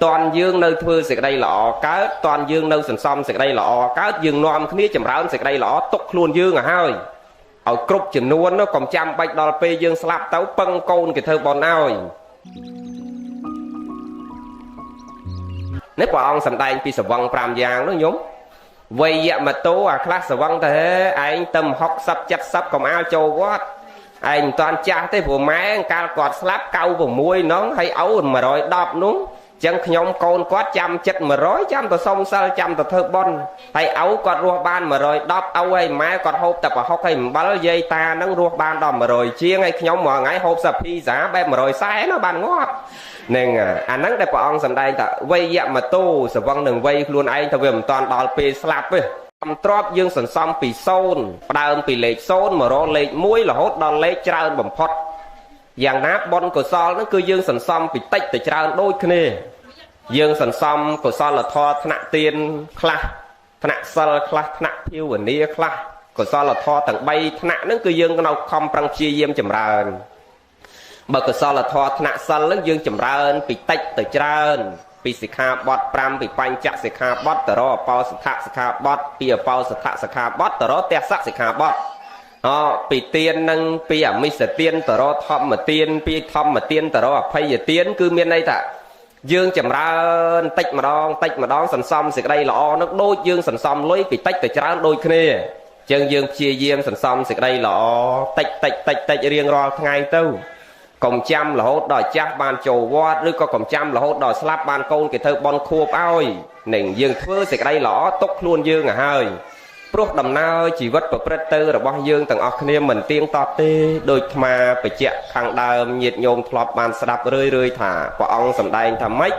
តន់យើងនៅធ្វើសេចក្តីល្អកើតតន់យើងនៅសន្សំសេចក្តីល្អកើតយើងនាំគ្នាចម្រើនសេចក្តីល្អទុកខ្លួនយើងឲ្យហើយឲ្យគ្រប់ចំនួននោះកុំចាំបាច់ដល់ពេលយើងស្លាប់ទៅពឹងកូនគេធ្វើបុណ្យឲ្យនេះព្រះអង្គសម្ដែងពីសវឹង5យ៉ាងនោះញោមវ័យមតោអាខ្លះសវឹងទៅឯងទៅ60 70កុំអាលចូលវត្តឯងមិនតាន់ចាស់ទេព្រោះម៉ែកាលគាត់ស្លាប់96នោះហើយឪ110នោះចឹងខ្ញុំកូនគាត់ចាំចិត្ត100ចាំទៅសុំសិលចាំទៅធ្វើបុណ្យហើយឪគាត់រស់បាន110ឪហើយម៉ែគាត់ហូបតែប្រហុកហើយអំបិលយាយតានឹងរស់បានដល់100ជាងហើយខ្ញុំមួយថ្ងៃហូបសាភីសាបែប140នោះបានងាប់នឹងអាហ្នឹងដែលព្រះអង្គសម្ដែងថាវ័យមតោសវឹងនឹងវ័យខ្លួនឯងថាវាមិនតាន់ដល់ពេលស្លាប់ទេអំទ្របយើងសន្សំពី0ផ្ដើមពីលេខ0មករកលេខ1រហូតដល់លេខច្រើនបំផុតយ៉ាងណាបុណ្យកុសលហ្នឹងគឺយើងសន្សំពីតិចទៅច្រើនដូចគ្នាយើងសន្សំកុសលធម៌ថ្នាក់ទានខ្លះថ្នាក់សិលខ្លះថ្នាក់ភាវនាខ្លះកុសលធម៌ទាំង3ថ្នាក់ហ្នឹងគឺយើងនៅខំប្រឹងព្យាយាមចម្រើនបើកុសលធម៌ថ្នាក់សិលហ្នឹងយើងចម្រើនពីតិចទៅច្រើនពីសិក្ខាបទ5ពីបញ្ចសិក្ខាបទទៅរកអបោសថសិក្ខាបទពីអបោសថសិក្ខាបទទៅរកទស្សសិក្ខាបទអពីទាននឹងពីអមិសទានទៅរកធម្មទានពីធម្មទានទៅរកអភ័យទានគឺមានន័យថាយើងចម្រើនតិចម្ដងតិចម្ដងសន្សំសេចក្តីល្អនឹងដូចយើងសន្សំលុយពីតិចទៅច្រើនដូចគ្នាចឹងយើងព្យាយាមសន្សំសេចក្តីល្អតិចតិចតិចតិចរៀងរាល់ថ្ងៃទៅកុំចាំរហូតដល់ចាស់បានចូលវត្តឬក៏កុំចាំរហូតដល់ស្លាប់បានកូនគេធ្វើបុណ្យខួបឲ្យនឹងយើងធ្វើសេចក្តីល្អទុកខ្លួនយើងឲ្យហើយព្រោះដំណើរជីវិតប្រព្រឹត្តទៅរបស់យើងទាំងអស់គ្នាមិនទៀងទាត់ទេដោយអាត្មាបញ្ជាក់ខាងដើមញាតិញោមធ្លាប់បានស្ដាប់រឿយៗថាព្រះអង្គសម្ដែងថាម៉េច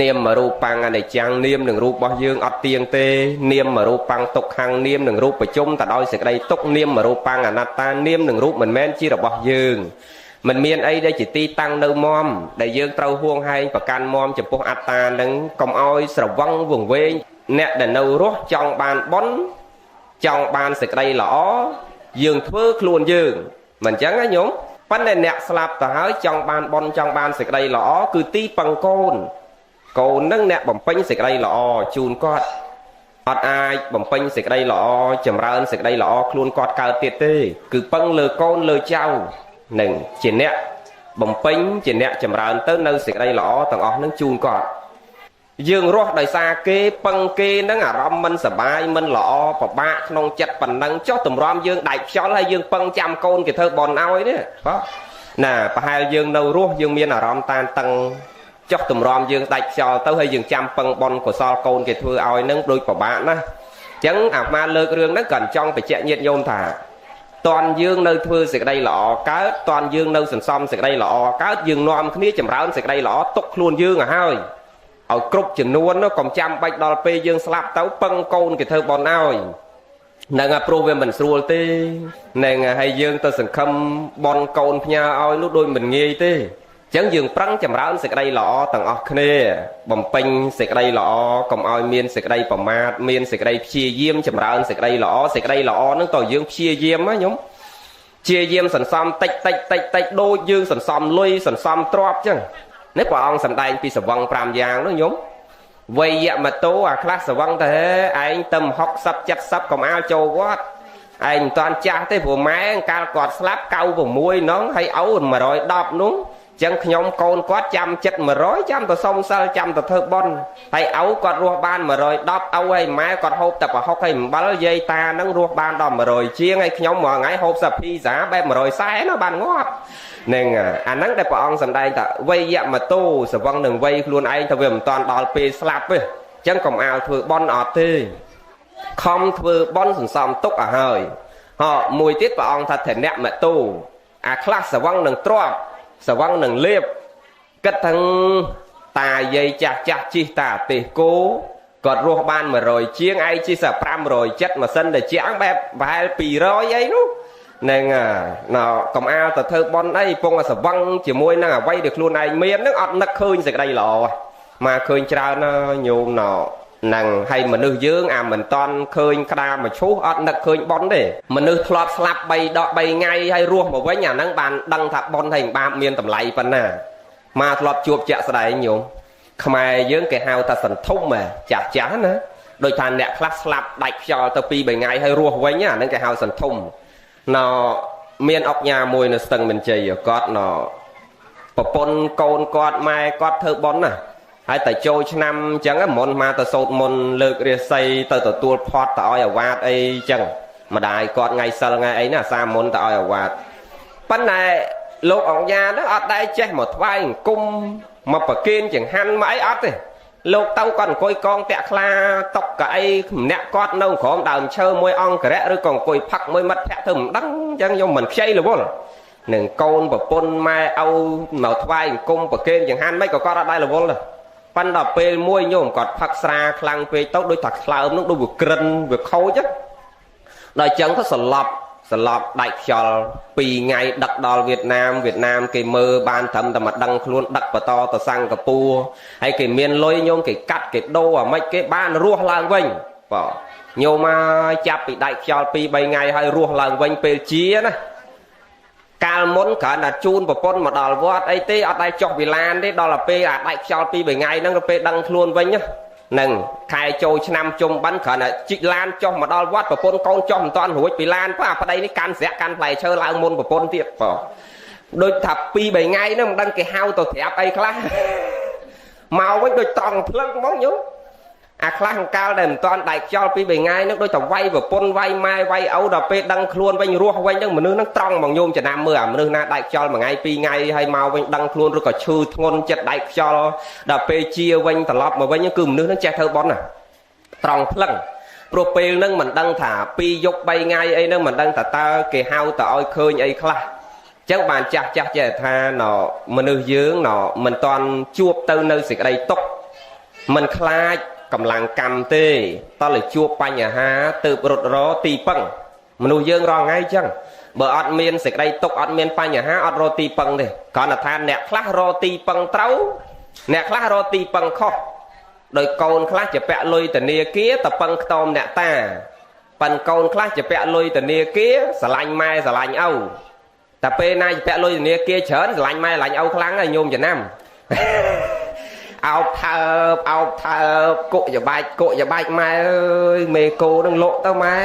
នាមរូបាំងអនិច្ចំនាមនឹងរូបរបស់យើងអត់ទៀងទេនាមរូបាំងទុក្ខំនាមនឹងរូបប្រជុំទៅដោយសេចក្តីទុក្ខនាមរូបាំងអនត្តានាមនឹងរូបមិនមែនជារបស់យើងមិនមានអីដែលជាទីតាំងនៅមមដែលយើងត្រូវហួងហែងប្រកាន់មមចំពោះអត្តានឹងកុំឲ្យស្រវឹងវង្វេងអ្នកដែលនៅរស់ចង់បានបុណ្យចង់បានសេចក្តីល្អយើងធ្វើខ្លួនយើងមិនចឹងណាញោមប៉ុន្តែអ្នកស្លាប់ទៅហើយចង់បានបុណ្យចង់បានសេចក្តីល្អគឺទីពឹងកូនកូននឹងអ្នកបំពេញសេចក្តីល្អជូនគាត់អត់អាចបំពេញសេចក្តីល្អចម្រើនសេចក្តីល្អខ្លួនគាត់កើតទៀតទេគឺពឹងលើកូនលើចៅនឹងជាអ្នកបំពេញជាអ្នកចម្រើនទៅនៅសេចក្តីល្អទាំងអស់នឹងជូនគាត់យើងរស់ដោយសារគេពឹងគេនឹងអារម្មណ៍មិនសប្បាយមិនល្អពិបាកក្នុងចិត្តប៉ុណ្ណឹងចុះទម្រាំយើងដាច់ខ្យល់ហើយយើងពឹងចាំកូនគេធ្វើបុណ្យឲ្យនេះបាទណាប្រហែលយើងនៅរស់យើងមានអារម្មណ៍តានតឹងចុះទម្រាំយើងដាច់ខ្យល់ទៅហើយយើងចាំពឹងបុណ្យកុសលកូនគេធ្វើឲ្យនឹងដូចពិបាកណាស់អញ្ចឹងអាត្មាលើករឿងហ្នឹងក៏ចង់បញ្ជាក់ញាតិញោមថាតន់យើងនៅធ្វើសេចក្តីល្អកើតតន់យើងនៅសន្សំសេចក្តីល្អកើតយើងនាំគ្នាចម្រើនសេចក្តីល្អទុកខ្លួនយើងឲ្យហើយឲ្យគ្រប់ចំនួននោះកុំចាំបាច់ដល់ពេលយើងស្លាប់ទៅពឹងកូនគេធ្វើបុណ្យឲ្យនឹងព្រោះវាមិនស្រួលទេនឹងហើយយើងទៅសង្ឃឹមបុណ្យកូនផ្ញើឲ្យនោះដូចមិនងាយទេអញ្ចឹងយើងប្រឹងចម្រើនសេចក្តីល្អទាំងអស់គ្នាបំពេញសេចក្តីល្អកុំឲ្យមានសេចក្តីប្រមាទមានសេចក្តីព្យាយាមចម្រើនសេចក្តីល្អសេចក្តីល្អហ្នឹងតើយើងព្យាយាមណាញោមព្យាយាមសន្សំតិចតិចតិចតិចដូចយើងសន្សំលុយសន្សំទ្រព្យអញ្ចឹងនេះព្រះអង្គសម្ដែងពីសវឹង5យ៉ាងនោះញោមវ័យមតោអាខ្លះសវឹងទៅឯងទៅ60 70កុំអាលចូលវត្តឯងមិនតាន់ចាស់ទេព្រោះម៉ែកាលគាត់ស្លាប់96នោះហើយឪ110នោះចឹងខ្ញុំកូនគាត់ចាំចិត្ត100ចាំទៅសុំសិលចាំទៅធ្វើបុណ្យហើយឪគាត់រស់បាន110ឪហើយម៉ែគាត់ហូបតែប្រហុកហើយអំបិលយាយតានឹងរស់បានដល់100ជាងហើយខ្ញុំមួយថ្ងៃហូបសាភីសាបែប140នោះបានងាប់នឹងអាហ្នឹងដែលព្រះអង្គសម្ដែងថាវ័យមតោសវឹងនឹងវ័យខ្លួនឯងថាវាមិនតាន់ដល់ពេលស្លាប់ទេចឹងកុំអាលធ្វើបុណ្យអត់ទេខំធ្វើបុណ្យសន្សំទុកឲ្យហើយហ៎មួយទៀតព្រះអង្គថាធនៈមតោអាខ្លះសវឹងនឹងទ្រព្យសវឹងនឹងលៀបគិតទាំងតាយាយចាស់ចាស់ជិះតាទេសគោគាត់រស់បាន100ជាងឯងជិះសា570ម៉ាស៊ីនតែជាងបែបប្រហែល200អីនោះនឹងណកុំអាលទៅធ្វើបុណ្យអីពងសវឹងជាមួយនឹងអ្វីដែលខ្លួនឯងមាននឹងអត់នឹកឃើញសេចក្តីល្អមកឃើញច្រើនណាញោមណ នឹងហើយមនុស្សយើងអាមិនតន់ឃើញក្តារមឈូសអត់នឹកឃើញប៉ុនទេមនុស្សធ្លាប់ស្លាប់3ដក3ថ្ងៃហើយរស់មកវិញអាហ្នឹងបានដឹងថាប៉ុនហើយបាបមានតម្លៃប៉ុណ្ណាមកធ្លាប់ជួបជាក់ស្ដែងញោម ខ្មែរយើងគេហៅថាសន្ធុំចាស់ចាស់ណាដោយថាអ្នកខ្លះស្លាប់ដាច់ខ្យល់ទៅ2 3ថ្ងៃហើយរស់វិញអាហ្នឹងគេហៅសន្ធុំណមានអុកញ៉ាមួយនៅស្ទឹងមានជ័យគាត់ណប្រពន្ធកូនគាត់ម៉ែគាត់ធ្វើបុណ្យណាហើយតែចូលឆ្នាំអញ្ចឹងមុនមកទៅសូត្រមុនលើករាសីទៅទទួលផាត់ទៅឲ្យអាវ៉ាតអីអញ្ចឹងម្ដាយគាត់ថ្ងៃសិលថ្ងៃអីណាអាសាមុនទៅឲ្យអាវ៉ាតប៉ុន្តែលោកអង្គញាហ្នឹងអត់ដែរចេះមកថ្វាយអង្គមមកប្រគេនចង្ហាន់មកអីអត់ទេលោកទៅគាត់អង្គុយកងតាក់ខ្លាតុកកៅអីម្នាក់គាត់នៅក្រោមដើមឈើមួយអង្គរៈឬក៏អង្គុយផឹកមួយមិត្តភក្តិធ្វើមិនដឹងអញ្ចឹងខ្ញុំមិនខ្ចីរវល់នឹងកូនប្រពន្ធម៉ែឪមកថ្វាយអង្គមប្រគេនចង្ហាន់មិនក៏គាត់អត់ដែររវល់ដែរប៉ុន្តែដល់ពេលមួយញោមគាត់ផឹកស្រាខ្លាំងពេកទៅដូចថាខ្លើមនោះដូចវាក្រិនវាខូចដល់អញ្ចឹងទៅសន្លប់ដាច់ខ្យល់2ថ្ងៃដឹកដល់វៀតណាមវៀតណាមគេមើលបានត្រឹមតែមកដឹងខ្លួនដឹកបន្តទៅសិង្ហបុរីហើយគេមានលុយញោមគេកាត់គេដូរអាម៉េចគេបានរស់ឡើងវិញបាទញោមមកចាប់ពីដាច់ខ្យល់2 3ថ្ងៃហើយរស់ឡើងវិញពេលជាណាកាលមុនគ្រាន់តែជូនប្រពន្ធមកដល់វត្តអីទេអត់ដែរចុះវិឡានទេដល់ទៅពេលអាដាច់ខ្យល់2 3ថ្ងៃហ្នឹងទៅពេលដឹងខ្លួនវិញហ្នឹងខែចូលឆ្នាំជុំបិណ្ឌគ្រាន់តែជីកឡានចុះមកដល់វត្តប្រពន្ធកូនចុះមិនតាន់រួចពីឡានព្រោះអាប្តីនេះកាន់ស្រាក់កាន់ផ្លែឈើឡើងមុនប្រពន្ធទៀតបងដូចថា2 3ថ្ងៃហ្នឹងមិនដឹងគេហៅទៅត្រាប់អីខ្លះមកវិញដូចត្រង់ភ្លឹងហ្មងញោមអាខ្លះអង្កាលដែលមិនតាន់ដាច់ខ្យល់2 3ថ្ងៃហ្នឹងដូចតែវាយប្រពន្ធវាយម៉ែវាយឪដល់ពេលដឹងខ្លួនវិញរស់វិញហ្នឹងមនុស្សហ្នឹងត្រង់ហ្មងញោមចំណាំមើលអាមនុស្សណាដាច់ខ្យល់មួយថ្ងៃ2ថ្ងៃហើយមកវិញដឹងខ្លួនឬក៏ឈឺធ្ងន់ចិត្តដាច់ខ្យល់ដល់ពេលជាវិញត្រឡប់មកវិញគឺមនុស្សហ្នឹងចេះធ្វើបុណ្យណាត្រង់ភ្លឹងព្រោះពេលហ្នឹងមិនដឹងថា2យប់3ថ្ងៃអីហ្នឹងមិនដឹងថាតើគេហៅទៅឲ្យឃើញអីខ្លះចឹងបានចាស់ចាស់ចេះថាណមនុស្សយើងណមិនតាន់ជួបទៅនៅសេចក្តីទុក្ខមិនខ្លាចកម្លាំងកម្មទេតើជួបបញ្ហាទៅរត់រទីពឹងមនុស្សយើងរាល់ថ្ងៃចឹងបើអត់មានសេចក្តីទុក្ខអត់មានបញ្ហាអត់រកទីពឹងទេគ្រាន់តែថាអ្នកខ្លះរកទីពឹងត្រូវអ្នកខ្លះរកទីពឹងខុសដោយកូនខ្លះជាពាក់លុយធនាគារទៅពឹងខ្ទមអ្នកតាប៉ិនកូនខ្លះជាពាក់លុយធនាគារស្រឡាញ់ម៉ែស្រឡាញ់ឪតែពេលណាជាពាក់លុយធនាគារច្រើនស្រឡាញ់ម៉ែស្រឡាញ់ឪខ្លាំងហើយញោមចំណាំអោបថើបអោបថើបគុកយបាច់គុកយបាច់ម៉ែអើយមេគោនឹងលក់ទៅម៉ែ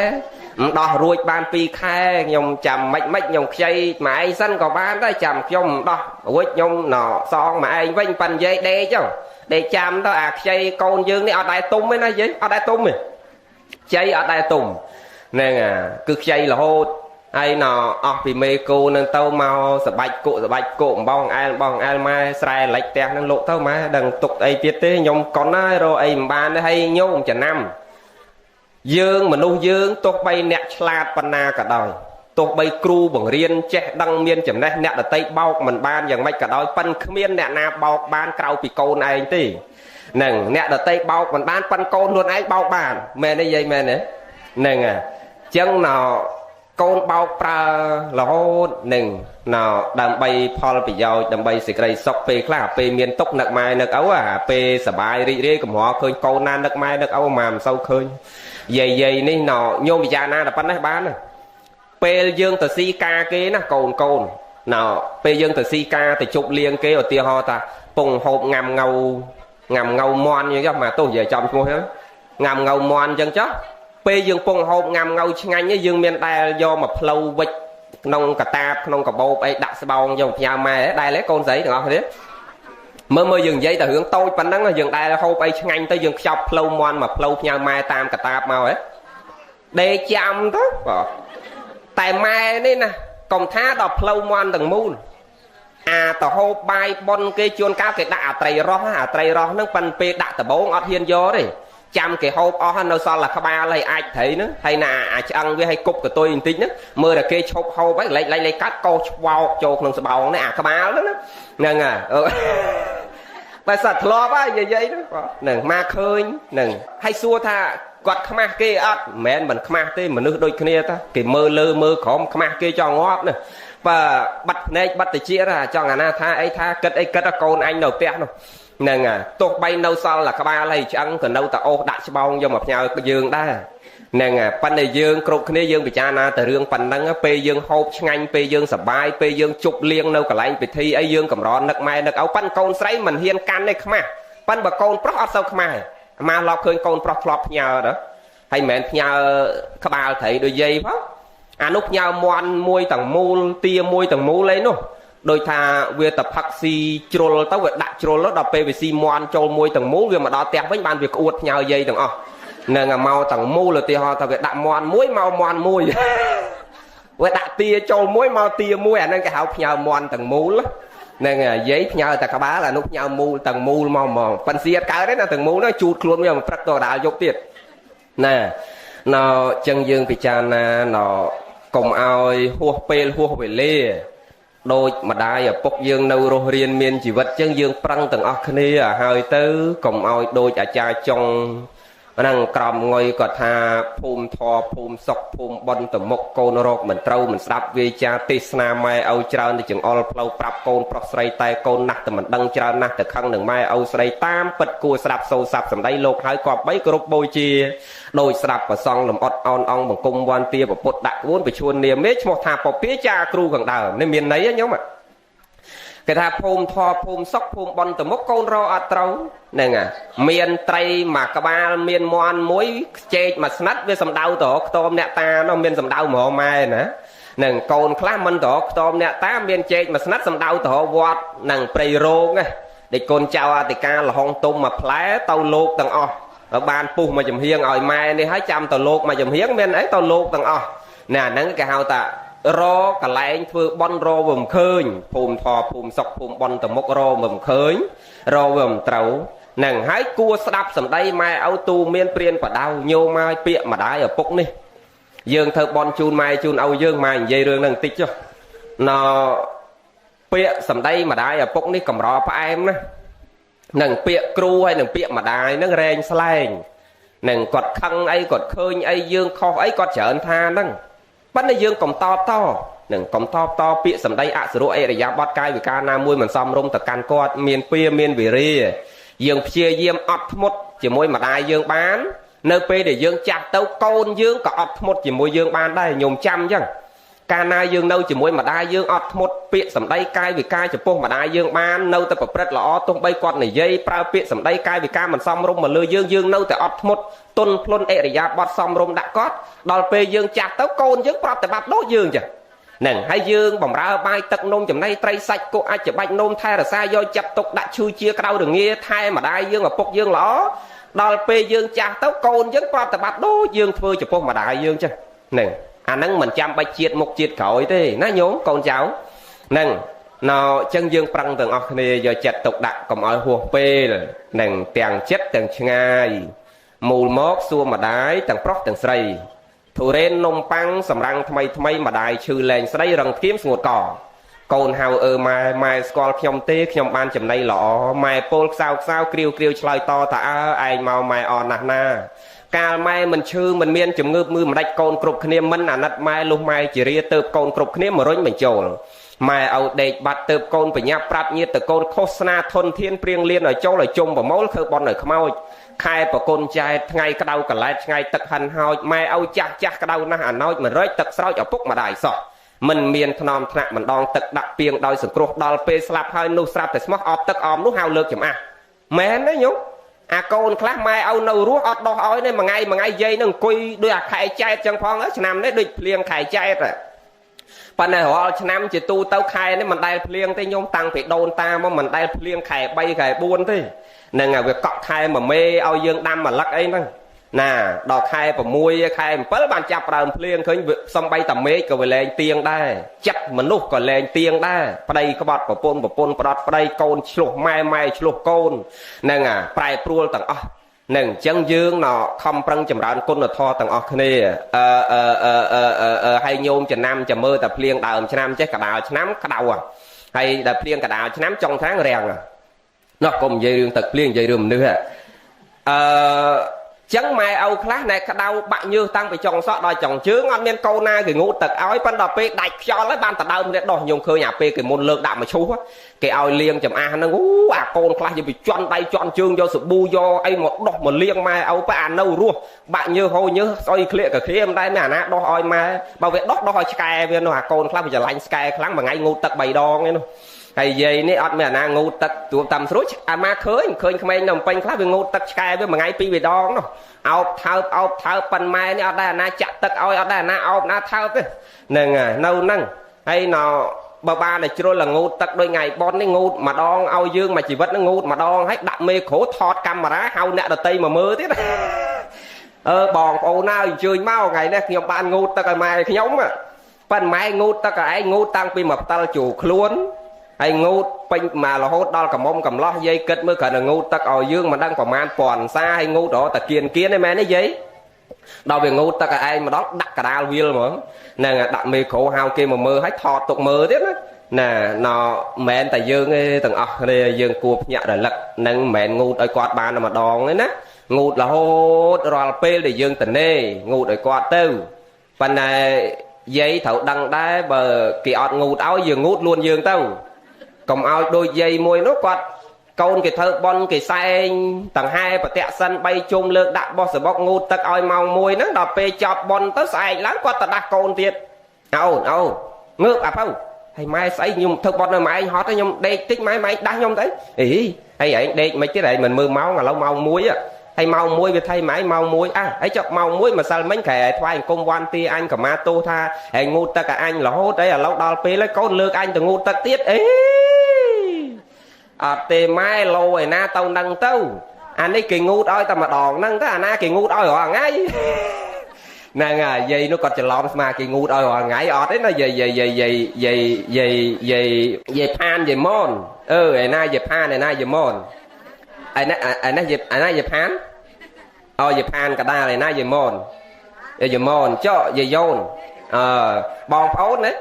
មិនដោះរួចបាន2ខែខ្ញុំចាំមិនមិនខ្ញុំខ្ចីម៉ែឯងសិនក៏បានដែរចាំខ្ញុំមិនដោះរួចខ្ញុំណសងម៉ែឯងវិញប៉ិននិយាយដេកចុះដេកចាំទៅអាខ្ចីកូនយើងនេះអត់ដែរទុំទេណាយាយអត់ដែរទុំទេខ្ចីអត់ដែរទុំហ្នឹងគឺខ្ចីរហូតហើយណអស់ពីមេគោនឹងទៅមកសបាច់គុកសបាច់គុកបងអែលបងអែលម៉ែស្រែលិចផ្ទះនឹងលោកទៅម៉ែដឹងទុកអីទៀតទេខ្ញុំកុនហើយរកអីមិនបានទេហើយញោមចំណាំយើងមនុស្សយើងទោះបីអ្នកឆ្លាតប៉ុណ្ណាក៏ដោយទោះបីគ្រូបង្រៀនចេះដឹងមានចំណេះអ្នកដតីបោកមិនបានយ៉ាងម៉េចក៏ដោយប៉ិនគ្មានអ្នកណាបោកបានក្រៅពីកូនឯងទេហ្នឹងអ្នកដតីបោកមិនបានប៉ិនកូនខ្លួនឯងបោកបានមែនទេយាយមែនទេហ្នឹងអញ្ចឹងណកូនបោកប្រើរហូតនឹងណដើម្បីផលប្រយោជន៍ដើម្បីសេចក្តីសុខពេលខ្លះពេលមានទុកនឹកម៉ែនឹកឪអាពេលសបាយរីករាយកម្រឃើញកូនណានឹកម៉ែនឹកឪម៉ាមិនសូវឃើញយាយយាយនេះណញោមពិចារណាតែប៉ុណ្ណេះបានពេលយើងទៅស៊ីការគេណាកូនកូនណពេលយើងទៅស៊ីការទៅជប់លៀងគេឧទាហរណ៍ថាពងហូបងាំងងៅងាំងៅមន់អញ្ចឹងមកទោះនិយាយចំឈ្មោះហ្នឹងងាំងៅមន់អញ្ចឹងចុះពេលយើងពងហូបងាំងៅឆ្ងាញ់យើងមានដែលយកមកផ្លូវវិចក្នុងកតាបក្នុងកាបូបអីដាក់ស្បោងយកផ្ញើម៉ែដែលទេកូនស្រីទាំងអស់គ្នាមើលមើលយើងនិយាយតែរឿងតូចប៉ុណ្ណឹងយើងដែលហូបអីឆ្ងាញ់ទៅយើងខ្ចប់ផ្លូវមន់មកផ្លូវផ្ញើម៉ែតាមកតាបមកហ៎ដេកចាំទៅបាទតែម៉ែនេះណាកុំថាដល់ផ្លូវមន់ទាំងមូលអាទៅហូបបាយប៉ុនគេជួនកាលគេដាក់អាត្រីរស់អាត្រីរស់ហ្នឹងប៉ិនពេលដាក់ដបងអត់ហ៊ានយកទេចាំគេហូបអស់នៅសល់តែក្បាលហើយអាចត្រីហ្នឹងហើយណាអាឆ្អឹងវាឲ្យគប់កតុយបន្តិចហ្នឹងមើលតែគេឈប់ហូបហើយលេចលេចលេចកាត់កោឆ្វោកចូលក្នុងស្បោងនេះអាក្បាលហ្នឹងហ្នឹងហើយបើសត្វធ្លាប់ហើយយាយហ្នឹងហ្នឹងមកឃើញហ្នឹងហើយសួរថាគាត់ខ្មាស់គេអត់មិនមែនមិនខ្មាស់ទេមនុស្សដូចគ្នាតាគេមើលលើមើលក្រោមខ្មាស់គេចង់ងាប់ណាបើបាត់ភ្នែកបាត់តិចចង់អាណាថាអីថាគិតអីគិតកូនអញនៅផ្ទះនោះហ្នឹងទោះបីនៅសល់តែក្បាលហើយឆ្អឹងក៏នៅតែអូសដាក់ច្បងយកមកផ្ញើយើងដែរហ្នឹងប៉ុន្តែយើងគ្រប់គ្នាយើងពិចារណាតែរឿងប៉ុណ្ណឹងពេលយើងហូបឆ្ងាញ់ពេលយើងសប្បាយពេលយើងជប់លៀងនៅកន្លែងពិធីអីយើងកម្រនឹកម៉ែនឹកឪប៉ិនកូនស្រីមិនហ៊ានកាន់ទេខ្មាស់ ប៉ិនបើកូនប្រុសអត់សូវខ្មាស់អាម៉ាឡប់ឃើញកូនប្រុសធ្លាប់ផ្ញើដល់ហើយមិនមែនផ្ញើក្បាលត្រីដូចយាយផងអានោះផ្ញើមន់មួយទាំងមូលទាមួយទាំងមូលអីនោះដោយថាវាទៅផឹកស៊ីជ្រុលទៅវាដាក់ជ្រុលដល់ពេលវាស៊ីមន់ចូលមួយទាំងមូលវាមកដល់ផ្ទះវិញបានវាក្អួតផ្ញើយាយទាំងអស់នឹងមកទាំងមូលឧទាហរណ៍ថាវាដាក់មន់មួយមកមន់មួយវាដាក់ទាចូលមួយមកទាមួយអានឹងគេហៅផ្ញើមន់ទាំងមូលនឹងយាយផ្ញើតែក្បាលអានោះផ្ញើមូលទាំងមូលមកហ្មងប៉ិនស៊ីអត់កើតទេណាទាំងមូលនោះជូតខ្លួនវាមកព្រឹកទៅដល់យប់ទៀតណាណោចឹងយើងពិចារណាណោកុំឲ្យហួសពេលហួសវេលាដូចម្ដាយឪពុកយើងនៅរស់រៀនមានជីវិតចឹងយើងប្រឹងទាំងអស់គ្នាឲ្យទៅកុំឲ្យដូចអាចារ្យចុងហ្នឹងក្រមងុយគាត់ថាភូមិធរភូមិសុខភូមិបុណ្យតមុកកូនរកមិនត្រូវមិនស្ដាប់វាចាទេសនាម៉ែឪច្រើនទៅចង្អុលផ្លូវប្រាប់កូនប្រុសស្រីតែកូនណាស់តែមិនដឹងច្រើនណាស់ទៅខឹងនឹងម៉ែឪស្រីតាមពិតគួរស្ដាប់សូរស័ព្ទសម្ដីលោកហើយគប្បីគោរពបូជាដោយស្ដាប់ប្រសងលំអត់អោនអង្គបង្គំវន្តាពពុទ្ធដាក់ក្បួនប្រឈួននាមេឈ្មោះថាពពាចាគ្រូខាងដើមនេះមានន័យហ៎ញោមគេថាភូមិធរភូមិសុខភូមិបុណ្យតមុកកូនរកអត់ត្រូវហ្នឹងមានត្រីមួយក្បាលមានមន់មួយខ្ចេកមួយស្និតវាសំដៅទៅខ្ទមអ្នកតានោះមានសំដៅហ្មងម៉ែណានឹងកូនខ្លះមិនទៅខ្ទមអ្នកតាមានចេកមួយស្និតសំដៅទៅវត្តនឹងព្រៃរោងណាដូចកូនចៅអធិការលហុងទុំមួយផ្លែទៅលោកទាំងអស់បានពុះមួយចំហៀងឲ្យម៉ែនេះហើយចាំទៅលោកមួយចំហៀងមានអីទៅលោកទាំងអស់ណាហ្នឹងគេហៅថារកន្លែងធ្វើបន់រវាមិនឃើញភូមិធរភូមិសុខភូមិបន់តមុករវាមិនឃើញរវាមិនត្រូវនឹងហើយគួរស្ដាប់សម្ដីម៉ែឪទូមានព្រានបដៅញោមឲ្យពាក្យម្ដាយឪពុកនេះយើងធ្វើបន់ជូនម៉ែជូនឪយើងម៉ែនិយាយរឿងហ្នឹងបន្តិចចុះណពាក្យសម្ដីម្ដាយឪពុកនេះកម្រផ្អែមណានឹងពាក្យគ្រូហើយនឹងពាក្យម្ដាយហ្នឹងរែងស្លែងនឹងគាត់ខឹងអីគាត់ឃើញអីយើងខុសអីគាត់ច្រើនថាហ្នឹងប៉ុន្តែយើងកុំតបតនឹងកុំតបតពាក្យសម្ដីអសុរអិរិយាបថកាយវិការណាមួយមិនសមរម្យទៅកាន់គាត់មានពៀមានវិរិយយើងព្យាយាមអត់ធ្មត់ជាមួយម្ដាយយើងបាននៅពេលដែលយើងចាស់ទៅកូនយើងក៏អត់ធ្មត់ជាមួយយើងបានដែរញោមចាំអញ្ចឹងកាលណាយើងនៅជាមួយម្ដាយយើងអត់ធ្មត់ពាក្យសម្ដីកាយវិការចំពោះម្ដាយយើងបាននៅតែប្រព្រឹត្តល្អទោះបីគាត់និយាយប្រើពាក្យសម្ដីកាយវិការមិនសមរម្យមកលើយើងយើងនៅតែអត់ធ្មត់ទន់ភ្លន់អរិយាបថសមរម្យដាក់គាត់ដល់ពេលយើងចាស់ទៅកូនយើងប្រតិបត្តិដូចយើងចឹងហ្នឹងហើយយើងបំរើបាយទឹកនំចំណីត្រីសាច់គក់អាចច្បាច់នំថែរក្សាយកចាប់ទុកដាក់ឈឺជាក្តៅរងាថែម្ដាយយើងឪពុកយើងល្អដល់ពេលយើងចាស់ទៅកូនយើងប្រតិបត្តិដូចយើងធ្វើចំពោះម្ដាយយើងចឹងហ្នឹងអាហ្នឹងមិនចាំបាច់ជាតិមុខជាតិក្រោយទេណាញោមកូនចៅហ្នឹងណោចឹងយើងប្រឹងទាំងអស់គ្នាយកចិត្តទុកដាក់កុំឲ្យហួសពេលនឹងទាំងចិត្តទាំងឆ្ងាយមូលមកសួរម្ដាយទាំងប្រុសទាំងស្រីទុរេននំប៉័ងសម្រាំងថ្មីថ្មីម្ដាយឈឺលែងស្រីរឹងធៀមស្ងួតកកូនហៅអើម៉ែម៉ែស្គាល់ខ្ញុំទេខ្ញុំបានចំណីល្អម៉ែពោលខ្សៅខ្សៅគ្រាវគ្រាវឆ្លើយតថាអើឯងមកម៉ែអរណាស់ណាកាលម៉ែមិនឈឺមិនមានជំងឺមើលមិនដាច់កូនគ្រប់គ្នាមិនអាណិតម៉ែលុះម៉ែជារាទៅកូនគ្រប់គ្នាមរុញបញ្ចូលម៉ែឲ្យដេកបាត់ទៅកូនបញ្ញាប្រាប់ញាតិតកូនឃោសនាធនធានព្រៀងលៀនឲ្យចូលឲ្យជុំប្រមូលធ្វើបន់ឲ្យខ្មោចខែប្រគុណចែកថ្ងៃក្តៅកឡែតថ្ងៃទឹកហិនហោចម៉ែឲ្យចាស់ចាស់ក្តៅណាស់អាណោចមិនរែកទឹកស្រោចឪពុកម្ដាយសោះមិនមានថ្នមថ្នាក់ម្ដងទឹកដាក់ពីងដោយសង្គ្រោះដល់ពេលស្លាប់ហើយនោះស្រាប់តែស្មោះអបទឹកអមនោះហៅលើកចំអាស់មែនទេញោមអាកូនខ្លះម៉ែឲ្យនៅរស់អត់ដោះឲ្យទេមួយថ្ងៃមួយថ្ងៃយាយនឹងអង្គុយដូចអាខែចែកចឹងផងឆ្នាំនេះដូចភ្លៀងខែចែកប៉ុន្តែរាល់ឆ្នាំជាទូទៅខែនេះមិនដែលភ្លៀងទេញោមតាំងពីដូនតាមកមិនដែលភ្លៀងខែ3ខែ4ទេនឹងវាកក់ខែមួយមេឲ្យយើងដាំម្លឹកអីហ្នឹងណាដល់ខែ6ខែ7បានចាប់ដើមភ្លៀងឃើញសំបីតាមេឃក៏វាលែងទៀងដែរចិត្តមនុស្សក៏លែងទៀងដែរប្តីក្បត់ប្រពន្ធប្រពន្ធផ្ដត់ប្តីកូនឆ្លោះម៉ែម៉ែឆ្លោះកូនហ្នឹងប្រែប្រួលទាំងអស់នឹងអញ្ចឹងយើងណខំប្រឹងចម្រើនគុណធម៌ទាំងអស់គ្នាអឺហើយញោមចំណាំចាំមើលតែភ្លៀងដើមឆ្នាំចេះកដាលឆ្នាំក្តៅហើយដល់ភ្លៀងកដាលឆ្នាំចុងខាងរាំងណោះកុំនិយាយរឿងទឹកភ្លៀងនិយាយរឿងមនុស្សអឺចឹងម៉ែឪខ្លះណែក្តៅបាក់ញើសតាំងពីចុងសក់ដល់ចុងជើងអត់មានកូនណាគេងូតទឹកឲ្យប៉ុន្តែពេលដាច់ខ្យល់ហើយបានតដើមគ្នាដោះញោមឃើញអាពេលគេមុនលើកដាក់មកឈូសគេឲ្យលាងចំអាស់ហ្នឹងអូអាកូនខ្លះយកពីជន់ដៃជន់ជើងយកសាប៊ូយកអីមកដោះមកលាងម៉ែឪប៉អានៅរស់បាក់ញើសហូរញើសស្អុយក្លៀកកាគ្រាមិនដែរមានអាណាដោះឲ្យម៉ែបើវាដោះដោះឲ្យឆ្កែវានោះអាកូនខ្លះវាច្រឡាញ់ឆ្កែខ្លាំងមួយថ្ងៃងូតទឹក3ដងឯនោះ ហើយយាយនេះអត់មានអាណាងូតទឹកទួមតាមស្រួចអាម៉ាឃើញក្មេងនៅពេញខ្លះវាងូតទឹកឆ្កែវាមួយថ្ងៃពីរដងនោះអោបថើបអោបថើបប៉ិនម៉ែនេះអត់ដែរអាណាចាក់ទឹកឲ្យអត់ដែរអាណាអោបណាថើបទេហ្នឹងហើយនៅហ្នឹងហើយណបើបានតែជ្រុលងូតទឹកដូចថ្ងៃប៉ុននេះងូតម្ដងឲ្យយើងមួយជីវិតហ្នឹងងូតម្ដងហើយដាក់មេក្រូថតកាមេរ៉ាហៅអ្នកដតីមកមើលទៀតអឺបងប្អូនណាអញ្ជើញមកថ្ងៃនេះខ្ញុំបានងូតទឹកឲ្យម៉ែខ្ញុំប៉ិនម៉ែងូតទឹកឲ្យឯងងូតតាំងពីមកផ្តិលជួខ្លួនហើយងូតពេញមករហូតដល់កំមុំកំឡោះយាយគិតមើលគ្រាន់តែងូតទឹកឲ្យយើងមិនដឹងប្រមាណពាន់សាហើយងូតរហូតតែគៀនគៀនឯមែនទេយាយដល់វាងូតទឹកឲ្យឯងម្ដងដាក់កដាលវាលហ្មងហ្នឹងដាក់មេក្រូហៅគេមកមើលហើយថតទុកមើលទៀតណាណាណមិនមែនតែយើងទេទាំងអស់គ្នាយើងគួរភ្ញាក់រលឹកនឹងមិនមែនងូតឲ្យគាត់បានតែម្ដងទេណាងូតរហូតរាល់ពេលដែលយើងតនេងូតឲ្យគាត់ទៅប៉ុន្តែយាយត្រូវដឹងដែរបើគេអត់ងូតឲ្យយើងងូតលួនយើងទៅកុំឲ្យដូចយាយមួយនោះគាត់កូនគេធ្វើបន់គេសែងតង្ហែប្រតិសិន3ជុំលើកដាក់បោះសបុកងូតទឹកឲ្យម៉ោង1ហ្នឹងដល់ពេលចប់បន់ទៅស្អែកឡើងគាត់ទៅដាស់កូនទៀតអូនអូងើបអាពៅហើយម៉ែស្អីខ្ញុំធ្វើបន់នៅម៉ែឯងហត់ខ្ញុំដេកតិចម៉ែម៉ែដាស់ខ្ញុំទៅអីហើយឯងដេកមិនទៀតឯងមិនមើលម៉ោងឥឡូវម៉ោង1ហើយម៉ោង1វាថៃម៉ែម៉ោង1អ่ะហើយចុះម៉ោង1ម្សិលមិញក្រែឲ្យថ្វាយអង្គមវ៉ាន់ទីអញកម្មាទោសថាឯងងូតទឹកឲ្យអញរហូតអីឥឡូវដល់ពេលហើយកូនលើកអញទៅងូតទឹកទៀតអីអត់ទេម៉ែលោឯណាទៅនឹងទៅអានេះគេងូតឲ្យតែម្ដងហ្នឹងទៅអាណាគេងូតឲ្យរាល់ថ្ងៃហ្នឹងហើយយាយនោះគាត់ច្រឡំស្មាគេងូតឲ្យរាល់ថ្ងៃអត់ទេណាយាយយាយយាយយាយយាយយាយយាយយាយផានយាយមនអឺឯណាយាយផានឯណាយាយមនឯណាឯណាយាយឯណាយាយផានអូយាយផានកដាលឯណាយាយមនយាយមនចុះយាយយ៉ូនអឺបងប្អូនណា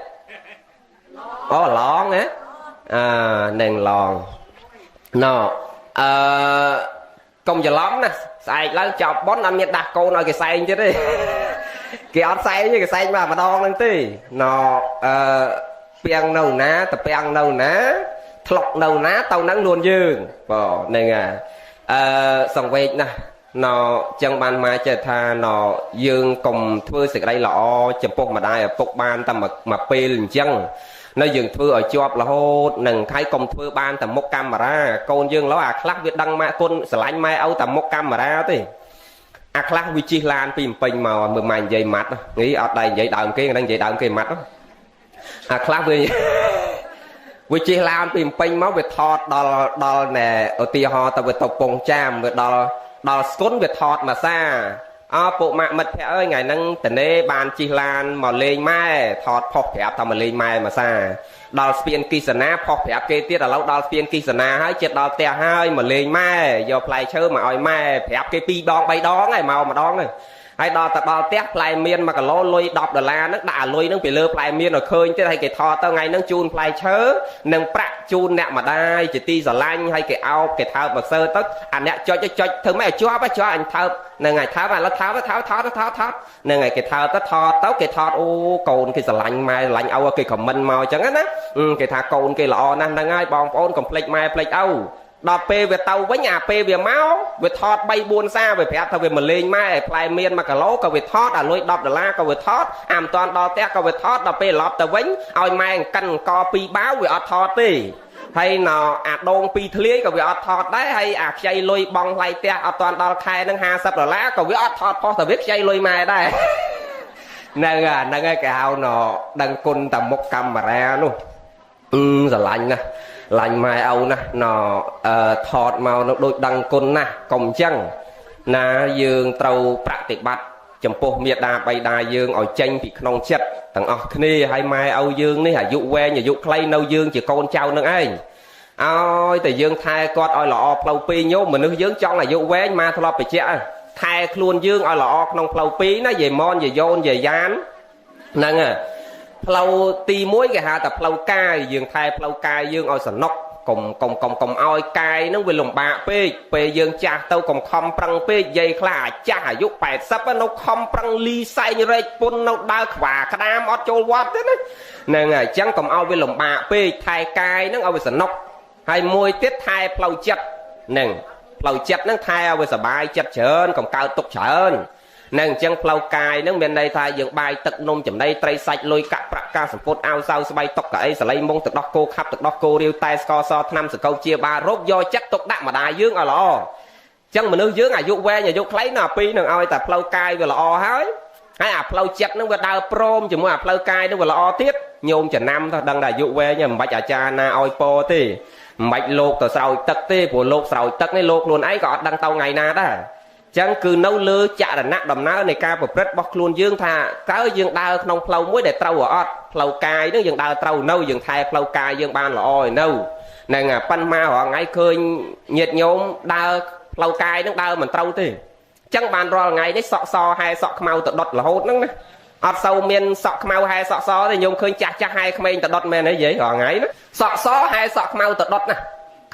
អូឡងណាអឺនឹងឡងណអឺកុំច្រឡំណាស្អែកឡើងចប់ប៉ុនអត់មានដាស់កូនឲ្យគេសែងទៀតទេគេអត់សែងទេគេសែងមកម្ដងហ្នឹងទេណអឺពាំងនៅណាតពាំងនៅណាថ្លុកនៅណាទៅហ្នឹងលួនយើងបងហ្នឹងហើយអឺសង្វេកណាស់ណចឹងបានមកចេះថាណយើងកុំធ្វើសេចក្តីល្អចំពោះម្ដាយឪពុកបានតែមួយពេលអញ្ចឹងនៅយើងធ្វើឲ្យជាប់រហូតនឹងហើយកុំធ្វើបានតែមុខកាមេរ៉ាកូនយើងឡោះអាខ្លះវាដឹងម៉ាក់គុណស្រឡាញ់ម៉ែឪតែមុខកាមេរ៉ាទេអាខ្លះវាជិះឡានពីពេញមកមើលម៉ែនិយាយម៉ាត់នេះអត់ដែរនិយាយដើមគេហ្នឹងនិយាយដើមគេម៉ាត់អាខ្លះវាជិះឡានពីពេញមកវាថតដល់ដល់ណែឧទាហរណ៍ទៅវាទៅពងចាមវាដល់ដល់ស្គុនវាថតមួយសាអើពួកម៉ាក់មិត្តភក្តិអើយថ្ងៃហ្នឹងតនេបានជិះឡានមកលេងម៉ែថតផុសប្រាប់ថាមកលេងម៉ែមួយសាដល់ស្ពានគិសនាផុសប្រាប់គេទៀតឥឡូវដល់ស្ពានគិសនាហើយចិត្តដល់ផ្ទះហើយមកលេងម៉ែយកផ្លែឈើមកឲ្យម៉ែប្រាប់គេ2ដង3ដងហើយមកម្ដងហ្នឹងហើយដល់ទៅដល់ផ្ទះផ្លែមៀន1គីឡូលុយ10ដុល្លារហ្នឹងដាក់លុយហ្នឹងពីលើផ្លែមៀនឲ្យឃើញទៀតហើយគេថតទៅថ្ងៃហ្នឹងជូនផ្លែឈើនិងប្រាក់ជូនអ្នកម្ដាយជាទីស្រឡាញ់ហើយគេអោបគេថើបមកសើទៅអាអ្នកចុចចុចធ្វើម៉េចឲ្យជាប់ជាប់អញថើបហ្នឹងហើយថើបឥឡូវថើបថើបថតថតថតហ្នឹងហើយគេថើបទៅថតទៅគេថតអូកូនគេស្រឡាញ់ម៉ែស្រឡាញ់ឪគេខមមិនមកអញ្ចឹងណាគេថាកូនគេល្អណាស់ហ្នឹងហើយបងប្អូនកុំភ្លេចម៉ែភ្លេចឪដល់ពេលវាទៅវិញអាពេលវាមកវាថត3 4សាវាប្រាប់ថាវាមកលេងម៉ែផ្លែមៀន1គីឡូក៏វាថតអាលុយ10ដុល្លារក៏វាថតអាមិនតាន់ដល់ផ្ទះក៏វាថតដល់ពេលឡប់ទៅវិញឲ្យម៉ែកិនក2បាវវាអត់ថតទេហើយណអាដូង2ធ្លាយក៏វាអត់ថតដែរហើយអាខ្ចីលុយបងថ្លៃផ្ទះអត់តាន់ដល់ខែហ្នឹង50ដុល្លារក៏វាអត់ថតផុសតែវាខ្ចីលុយម៉ែដែរហ្នឹងហ្នឹងហើយគេហៅណដឹងគុណតែមុខកាមេរ៉ានោះស្រឡាញ់ណាស់ឡាញ់ម៉ែឪណាស់ណថតមកនោះដូចដឹងគុណណាស់កុំអញ្ចឹងណាយើងត្រូវប្រតិបត្តិចំពោះមេដាបៃតាយើងឲ្យចេញពីក្នុងចិត្តទាំងអស់គ្នាហើយម៉ែឪយើងនេះអាយុវែងអាយុខ្លីនៅយើងជាកូនចៅនឹងឯងឲ្យតែយើងថែគាត់ឲ្យល្អផ្លូវពីរញោមមនុស្សយើងចង់អាយុវែងមកធ្លាប់បញ្ជាក់ថែខ្លួនយើងឲ្យល្អក្នុងផ្លូវពីរណាយាយមនយាយយ៉ូនយាយយ៉ានហ្នឹងហើយផ្លូវទី1គេហៅថាផ្លូវកាយយើងថែផ្លូវកាយយើងឲ្យសំណុកកុំកុំកុំកុំឲ្យកាយហ្នឹងវាលំបាកពេកពេលយើងចាស់ទៅកុំខំប្រឹងពេកយាយខ្លះអាចាស់អាយុ80នៅខំប្រឹងលីសែងរែកពុននៅដើរខ្វាក្តាមអត់ចូលវត្តទេណាហ្នឹងហើយអញ្ចឹងកុំឲ្យវាលំបាកពេកថែកាយហ្នឹងឲ្យវាសំណុកហើយមួយទៀតថែផ្លូវចិត្តហ្នឹងផ្លូវចិត្តហ្នឹងថែឲ្យវាសុបាយចិត្តច្រើនកុំកើតទុកច្រើន នឹងអញ្ចឹងផ្លូវកាយនឹងមានន័យថាយើងបាយទឹកនំចំណីត្រីសាច់លុយកាក់ប្រាក់ការសម្ពុតអាវសៅស្បៃតុកកៅអីសលៃមុងទឹកដោះគោខាប់ទឹកដោះគោរាវតែស្ករសថ្នាំសកោជាបារោគយកចិត្តទុកដាក់ម្ដាយយើងឲ្យល្អចឹងមនុស្សយើងអាយុវែងអាយុខ្លីណាពីរនឹងឲ្យតែផ្លូវកាយវាល្អហើយហើយអាផ្លូវចិត្តនឹងវាដើរព្រមជាមួយអាផ្លូវកាយនឹងវាល្អទៀតញោមចំណាំទៅដឹងថាអាយុវែងមិនបាច់អាចារ្យណាឲ្យពរទេមិនបាច់លោកទៅស្រោចទឹកទេព្រោះលោកស្រោចទឹកនេះលោកខ្លួនឯងក៏អត់ដឹងទៅថ្ងៃណាដែរចឹងគឺនៅលើចរណៈដំណើរនៃការប្រព្រឹត្តរបស់ខ្លួនយើងថាតើយើងដើរក្នុងផ្លូវមួយដែលត្រូវអត់ផ្លូវកាយនឹងយើងដើរត្រូវនៅយើងថែផ្លូវកាយយើងបានល្អឯនៅហ្នឹងប៉ិនមករាល់ថ្ងៃឃើញញាតិញោមដើរផ្លូវកាយនឹងដើរមិនត្រូវទេចឹងបានរាល់ថ្ងៃនេះសក់សហែសក់ខ្មៅទៅដុតរហូតហ្នឹងណាអត់សូវមានសក់ខ្មៅហែសក់សទេញោមឃើញចាស់ចាស់ហែក្មេងទៅដុតមែនទេយាយរាល់ថ្ងៃណាសក់សហែសក់ខ្មៅទៅដុតណា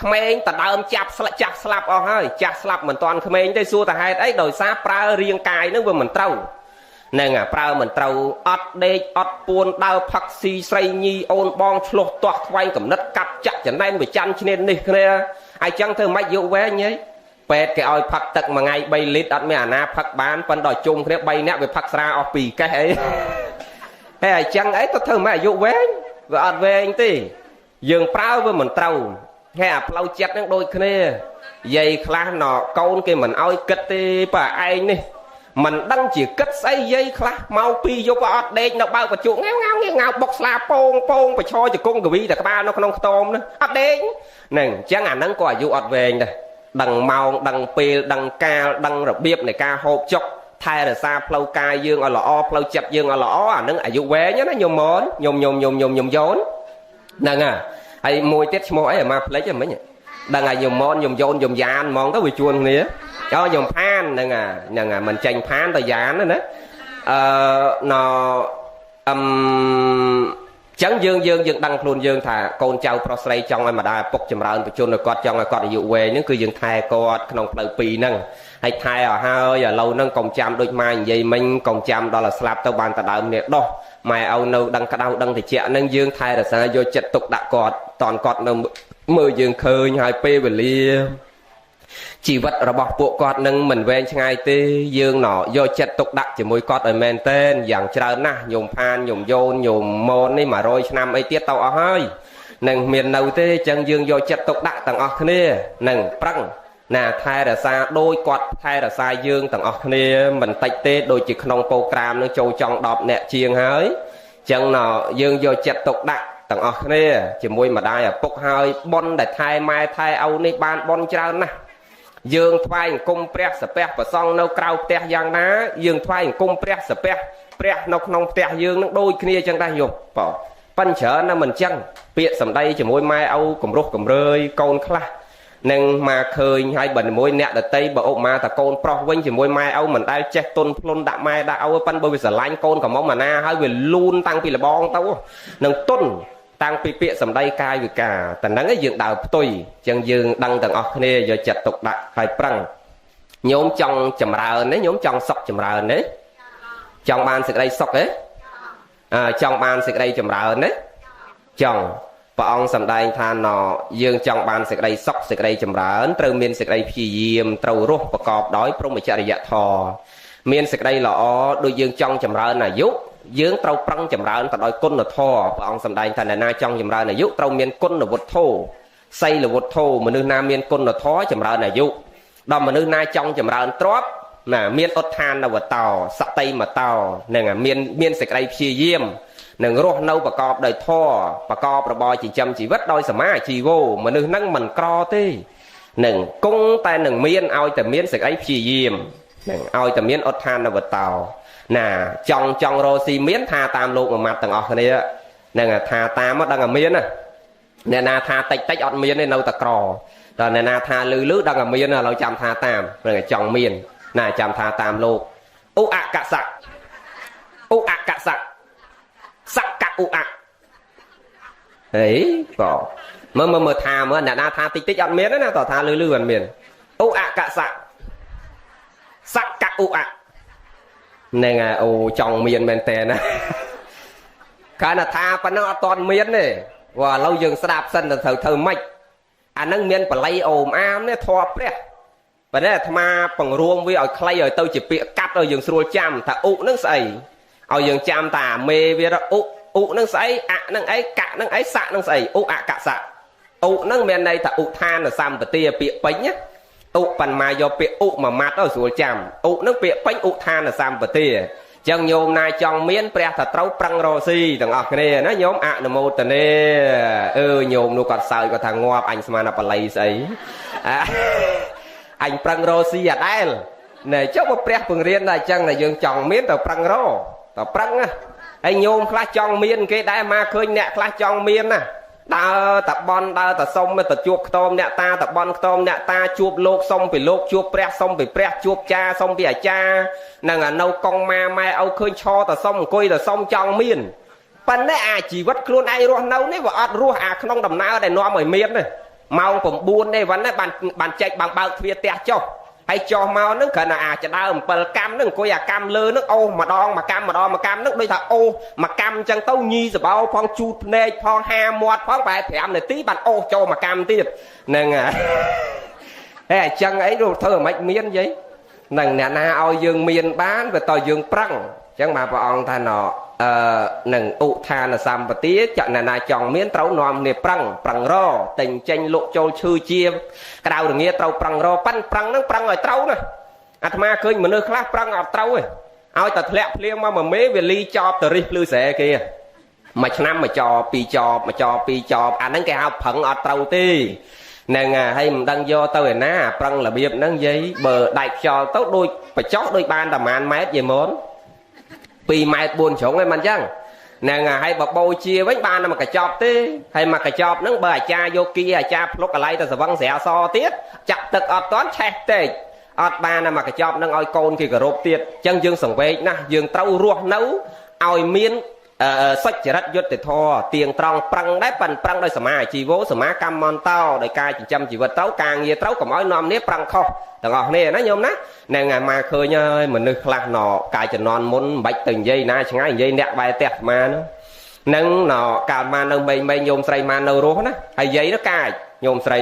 ក្មេងតដើមចាប់ស្លាប់ចាស់ស្លាប់អស់ហើយចាស់ស្លាប់មិនតាន់ក្មេងទេសួរតែហេតុអីដោយសារប្រើរាងកាយនឹងវាមិនត្រូវហ្នឹងប្រើមិនត្រូវអត់ដេកអត់ពួនដើរផឹកស៊ីស្រីញីអូនបងឆ្លោះទាស់ខ្វែងកំណត់កាប់ចាក់ចំណែនវិច័ន្ទឈ្នាននេះគ្នាហើយចឹងធ្វើម៉េចយកវែងហីពេទ្យគេឲ្យផឹកទឹកមួយថ្ងៃ3លីត្រអត់មានអាណាផឹកបានប៉ុន្តែដល់ជុំគ្នា3នាក់វាផឹកស្រាអស់2កេះអីហើយអញ្ចឹងអីទៅធ្វើម៉េចអាយុវែងវាអត់វែងទេយើងប្រើវាមិនត្រូវហើយអាផ្លូវចិត្តនឹងដូចគ្នាយាយខ្លះណកូនគេមិនឲ្យគិតទេបើឯងនេះមិនដឹងជាគិតស្អីយាយខ្លះមកពីយប់អត់ដេកនៅបើកបញ្ជក់ងាវងាវងាវបុកស្លាពងពងប្រឈរជង្គង់កវីតែក្បាលនៅក្នុងខ្ទមនោះអត់ដេកហ្នឹងអញ្ចឹងអាហ្នឹងក៏អាយុអត់វែងដែរដឹងម៉ោងដឹងពេលដឹងកាលដឹងរបៀបនៃការហូបចុកថែរក្សាផ្លូវកាយយើងឲ្យល្អផ្លូវចិត្តយើងឲ្យល្អអានឹងអាយុវែងណាញោមមនញោមញោមញោមញោមញោមយោនហ្នឹងហើយមួយទៀតឈ្មោះអីអាម៉ាភ្លេចហ្មងដឹងហើយញោមមនញោមយោនញោមយ៉ានហ្មងទៅវាជួនគ្នាអូញោមផានហ្នឹងហ្នឹងមិនចេញផានទៅយ៉ានណាអឺណអឹមចឹងយើងយើងយើងដឹងខ្លួនយើងថាកូនចៅប្រុសស្រីចង់ឲ្យម្ដាយឪពុកចម្រើនបជនឲ្យគាត់ចង់ឲ្យគាត់អាយុវែងហ្នឹងគឺយើងថែគាត់ក្នុងផ្លូវពីរហ្នឹងហើយថែឲ្យហើយឥឡូវហ្នឹងកុំចាំដូចម៉ែនិយាយមិញកុំចាំដល់ឲ្យស្លាប់ទៅបានតដើមនេះដោះម៉ែឲ្យនៅដឹងក្តៅដឹងត្រជាក់ហ្នឹងយើងថែរក្សាយកចិត្តទុកដាក់គាត់តនគាត់នៅមើលយើងឃើញហើយពេលវេលាជីវិតរបស់ពួកគាត់នឹងមិនវែងឆ្ងាយទេយើងណយកចិត្តទុកដាក់ជាមួយគាត់ឲ្យមែនទែនយ៉ាងច្រើនណាស់ញោមផានញោមយោនញោមមននេះ100ឆ្នាំអីទៀតទៅអស់ហើយនឹងមាននៅទេអញ្ចឹងយើងយកចិត្តទុកដាក់ទាំងអស់គ្នានឹងប្រឹងណាថែរក្សាដូចគាត់ថែរក្សាយើងទាំងអស់គ្នាមិនតិចទេដូចជាក្នុងប្រូក្រាមនឹងចូលចង់10នាក់ជាងហើយអញ្ចឹងណយើងយកចិត្តទុកដាក់ទាំងអស់គ្នាជាមួយម្ដាយឪពុកហើយប៉ុនដែលថែម៉ែថែឪនេះបានប៉ុនច្រើនណាស់យើងថ្វាយអង្គមព្រះសាពះប្រសង់នៅក្រៅផ្ទះយ៉ាងណាយើងថ្វាយអង្គមព្រះសាពះព្រះនៅក្នុងផ្ទះយើងនឹងដូចគ្នាចឹងដែរញោមបងប៉ិនច្រើនណាស់មិនចឹងពាក្យសម្ដីជាមួយម៉ែឪគំរោះគំរើយកូនខ្លះនឹងមកឃើញហើយបើជាមួយអ្នកដតីបើអុកម៉ាតាកូនប្រុសវិញជាមួយម៉ែឪមិនដែលចេះទុនភ្លុនដាក់ម៉ែដាក់ឪប៉ិនបើវាស្រឡាញ់កូនកំមុំអាណាហើយវាលូនតាំងពីលបងទៅនឹងទុនតាំងពីពាក្យសម្ដីកាយវិការតែហ្នឹងយើងដើរផ្ទុយចឹងយើងដឹងទាំងអស់គ្នាយកចិត្តទុកដាក់ហើយប្រឹងញោមចង់ចម្រើនទេញោមចង់សុខចម្រើនទេចង់បានសេចក្តីសុខទេចង់បានសេចក្តីចម្រើនទេចង់ព្រះអង្គសម្ដែងថាណយើងចង់បានសេចក្តីសុខសេចក្តីចម្រើនត្រូវមានសេចក្តីព្យាយាមត្រូវរស់ប្រកបដោយព្រហ្មចរិយធម៌មានសេចក្តីល្អដូចយើងចង់ចម្រើនអាយុយើងត្រូវប្រឹងចម្រើនទៅដោយគុណធម៌ព្រះអង្គសម្ដែងថាអ្នកណាចង់ចម្រើនអាយុត្រូវមានគុណវុទ្ធោសីលវុទ្ធោមនុស្សណាមានគុណធម៌ចម្រើនអាយុដល់មនុស្សណាចង់ចម្រើនទ្រព្យណាមានឧទ្ធានវតោសតិមតោនឹងមានសេចក្តីព្យាយាមនឹងរស់នៅប្រកបដោយធម៌ប្រកបរបរចិញ្ចឹមជីវិតដោយសមាជីវោមនុស្សនឹងមិនក្រទេនឹងគង់តែនឹងមានឲ្យតែមានសេចក្តីព្យាយាមនឹងឲ្យតែមានឧទ្ធានវតោណាចង់រកស៊ីមានថាតាមលោកមួយម៉ាត់ទាំងអស់គ្នានឹងថាតាមមកដឹងតែមានណាអ្នកណាថាតិចតិចអត់មានទេនៅតែក្រតែអ្នកណាថាលឺលឺដឹងតែមានឥឡូវចាំថាតាមនឹងចង់មានណាចាំថាតាមលោកឧអកសៈឧអកសៈសកឧអហេបងមើលមើលថាមើលអ្នកណាថាតិចតិចអត់មានទេណាតើថាលឺលឺអត់មានឧអកសៈសកឧអហ្នឹងហើយអូចង់មានមែនតើណាកាលណាថាប៉ុណ្ណឹងអត់ទាន់មានទេព្រោះឥឡូវយើងស្ដាប់សិនទៅត្រូវធ្វើម៉េចអាហ្នឹងមានបល័យអូមអាមនេះធម៌ព្រះ ប៉ុន្តែអាត្មាពង្រួមវាឲ្យខ្លីឲ្យទៅជាពាក្យកាត់ឲ្យយើងស្រួលចាំថាឧនឹងស្អីឲ្យយើងចាំតាមេវាឧឧនឹងស្អីអនឹងអីកនឹងអីសៈនឹងស្អីឧអកសៈឧនឹងមានន័យថាឧឋានសម្បទាពាក្យពេញណាឧប៉ុន្មានយកពាក្យឧមួយម៉ាត់ឲ្យស្រួលចាំឧនឹងពាក្យពេញឧឋានសម្បទាចឹងញោមណាចង់មានព្រះថាត្រូវប្រឹងរកស៊ីទាំងអស់គ្នាណាញោមអនុមោទនាអឺញោមនោះគាត់សើចគាត់ថាងាប់អញស្មានតែបល័យស្អីអញប្រឹងរកស៊ីអដែលណែចុះបើព្រះពង្រៀនតែអញ្ចឹងតែយើងចង់មានទៅប្រឹងរកទៅប្រឹងណាហើយញោមខ្លះចង់មានគេដែរមកឃើញអ្នកខ្លះចង់មានណាដើរតបន់ដើរតសុំទៅជួបខ្ទមអ្នកតាតបន់ខ្ទមអ្នកតាជួបលោកសុំពីលោកជួបព្រះសុំពីព្រះជួបចាសុំពីអាចារ្យនឹងនៅកងម៉ាម៉ែឪឃើញឈរតសុំអង្គុយតសុំចង់មានប៉ុន្តែអាជីវិតខ្លួនឯងរស់នៅនេះវាអត់រស់អាក្នុងដំណើរដែលនាំឲ្យមានទេម៉ោង9ទេវ៉ាន់បានចែកបានបើកទ្វារផ្ទះចុះហើយចុះមកហ្នឹងគ្រាន់តែអាចដើម7កម្មហ្នឹងអង្គុយអាកម្មលើហ្នឹងអូសម្ដងមួយកម្មម្ដងមួយកម្មហ្នឹងដូចថាអូមួយកម្មអញ្ចឹងទៅញីសបោផងជូតភ្នែកផងហាមាត់ផងប្រហែល5នាទីបានអូសចូលមួយកម្មទៀតហ្នឹងហើយអញ្ចឹងអីនោះធ្វើមិនមានយាយហ្នឹងអ្នកណាឲ្យយើងមានបានវាតយើងប្រឹងអញ្ចឹងបាទព្រះអង្គថាណនឹងឧឋានសម្បទាចអ្នកណាចង់មានត្រូវនាំគ្នាប្រឹងប្រឹងរតែចេញលក់ចូលឈឺជាក្តៅរងាត្រូវប្រឹងរប៉ិនប្រឹងហ្នឹងប្រឹងឲ្យត្រូវណាអាត្មាឃើញមនុស្សខ្លះប្រឹងអត់ត្រូវទេឲ្យតែធ្លាក់ភ្លៀងមកមួយមេវាលីចប់ទៅរិះភ្លឺស្រែគេមួយឆ្នាំមួយចបពីរចបមួយចបពីរចបអាហ្នឹងគេហៅប្រឹងអត់ត្រូវទេហ្នឹងហើយមិនដឹងយកទៅឯណាប្រឹងរបៀបហ្នឹងយាយបើដាច់ខ្យល់ទៅដូចបចោះដូចបានប្រហែលម៉ែត្រយាយមុន2ម៉ែត្រ4ជ្រុងឯងមិនអញ្ចឹងហ្នឹងហើយបើបូជាវិញបានតែមួយកញ្ចប់ទេហើយមួយកញ្ចប់ហ្នឹងបើអាចារ្យយកគីអាចារ្យភ្លុកកន្លែងទៅស្វឹងស្រាសទៀតចាក់ទឹកអត់តាន់ឆេះពេកអត់បានតែមួយកញ្ចប់ហ្នឹងឲ្យកូនគេគោរពទៀតអញ្ចឹងយើងសង្វេគណាស់យើងត្រូវរស់នៅឲ្យមានសុចរិតយុត្តិធម៌ទៀងត្រង់ប្រឹងដែរប៉ិនប្រឹងដោយសមាជីវោសមាកម្មន្តោដោយការចិញ្ចឹមជីវិតត្រូវការងារត្រូវកុំឲ្យនាំនេះប្រឹងខុសទាំងអស់គ្នាណាញោមណាហ្នឹងហើយមកឃើញហើយមនុស្សខ្លះណកាយជំនាន់មុនមិនបាច់ទៅនិយាយណាឆ្ងាយនិយាយអ្នកបែរផ្ទះអាហ្នឹងណកាលមកនៅមេងញោមស្រីមកនៅរស់ណាហើយយាយនោះកាចញោមស្រី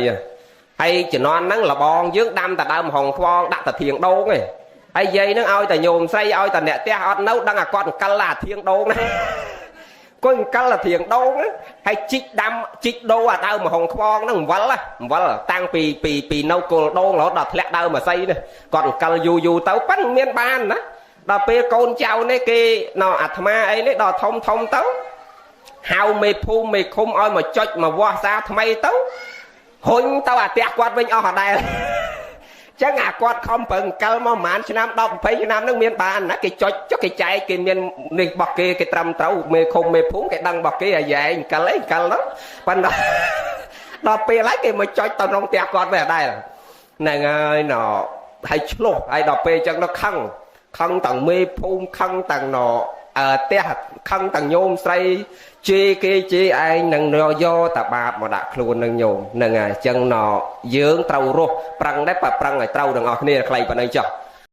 ហើយជំនាន់ហ្នឹងលបងយើងដាំតែដើមហងខ្វងដាក់តែធៀងដូងឯងហើយយាយហ្នឹងឲ្យតែញោមស្រីឲ្យតែអ្នកផ្ទះអត់នៅដឹងអាគាត់អង្កលអាធៀងដូងណាគាត់អង្កលអាធៀងដូងហើយជីកដាំជីកដូរអាដើមហងខ្វងហ្នឹងអំវិលអំវិលតាំងពីពីពីនៅគល់ដូងរហូតដល់ធ្លាក់ដើមអាស័យនេះគាត់អង្កលយូរយូរទៅប៉ិនមានបានណាដល់ពេលកូនចៅនេះគេណអាត្មាអីនេះដល់ធំធំទៅហៅមេភូមិមេឃុំឲ្យមកចុចមកវាស់សាថ្មីទៅហ៊ុញទៅអាផ្ទះគាត់វិញអស់អដែលចឹងអាគាត់ខំប្រឹងអង្កលមកប្រហែលឆ្នាំ10 20ឆ្នាំហ្នឹងមានបានណាគេចុចចុះគេចែកគេមាននេះរបស់គេគេត្រឹមត្រូវមេឃុំមេភូមិគេដឹងរបស់គេអាយ៉ែងអង្កលអីអង្កលហ្នឹងប៉ុន្តែដល់ពេលហើយគេមកចុចទៅក្នុងផ្ទះគាត់វិញអដែលហ្នឹងហើយណហើយឆ្លោះហើយដល់ពេលចឹងទៅខឹងខឹងទាំងមេភូមិខឹងទាំងណផ្ទះខឹងទាំងញោមស្រីជេរគេជេរឯងនឹងយកតាបាបមកដាក់ខ្លួននឹងញោមហ្នឹងហើយអញ្ចឹងណយើងត្រូវរស់ប្រឹងដែរប្រឹងឲ្យត្រូវទាំងអស់គ្នាខ្លីប៉ុណ្ណឹងចុះ